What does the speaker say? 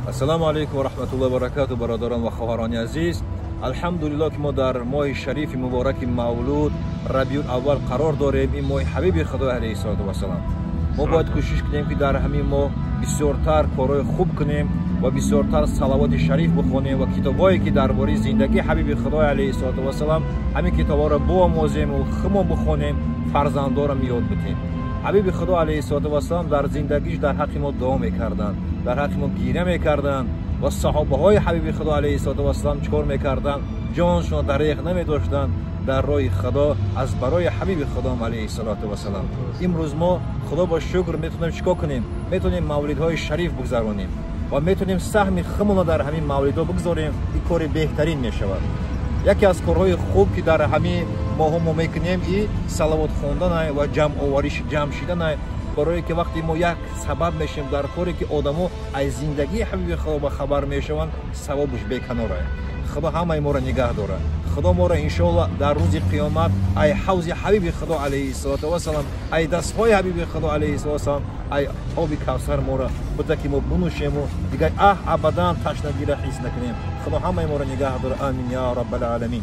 Ассалому алайкум ва раҳматуллоҳи ва баракатуҳ, бародарон ва хоҳарони азиз. Алҳамдулиллоҳ, ки мо дар моҳи шарифи мубораки мавлуд Рабиул Аввал қарор дорем. Ин моҳи ҳабиби Худо алайҳиссалоту вассалам. Мо бояд кӯшиш кунем, ки дар ҳамин моҳ бисёртар корҳои хуб кунем ва бисёртар салавоти шариф бихонем ва китобҳое, ки дар бораи зиндагии ҳабиби Худо алайҳиссалоту вассалам, ҳамин китобҳоро биомӯзем ва хумо бихонем, фарзандорам ёд битем. Ҳабиби Худо алайҳиссалоту вассалам дар зиндагиш дар ҳаққи мо дуо мекарданд, дар ҳаққи мо гиря мекарданд ва саҳобаҳои ҳабиби Худо алайҳиссалоту вассалам чӣ кор мекарданд? Ҷоншонро дареғ намедоштанд дар роҳи Худо аз барои ҳабиби Худом алайҳиссалоту вассалам. Имрӯз мо, Худо бо шукр, метавонем чӣ кор кунем? Метавонем мавлидҳои шариф бигзаронем ва метавонем саҳми худмонро дар ҳамин мавлидҳо бигзорем. Ин кори беҳтарин мешавад. Яке аз корҳои хуб, ки дар ҳамин моҳо мо мекунем, и салавот хонданай ва ҷамъовариш, ҷамъ шиданай, барое ки вақте мо як сабаб мешавем дар коре, ки одамо аз зиндагии ҳабиби Худо ба хабар мешаванд, савобаш беканорае. Худо ҳамаи моро нигаҳ дорад. Худо моро, иншоалло, дар рӯзи қиёмат ай ҳавзи ҳабиби Худо алайҳиссалоту вассалам, ай дастҳои ҳабиби Худо алайҳиссалоту вассалам, ай оби Кавсар моро буда, ки мо бинӯшему дигар абадан ташнагиро ҳис накунем. Худо ҳамаи моро нигаҳ дорад. Амин я раббал аламин.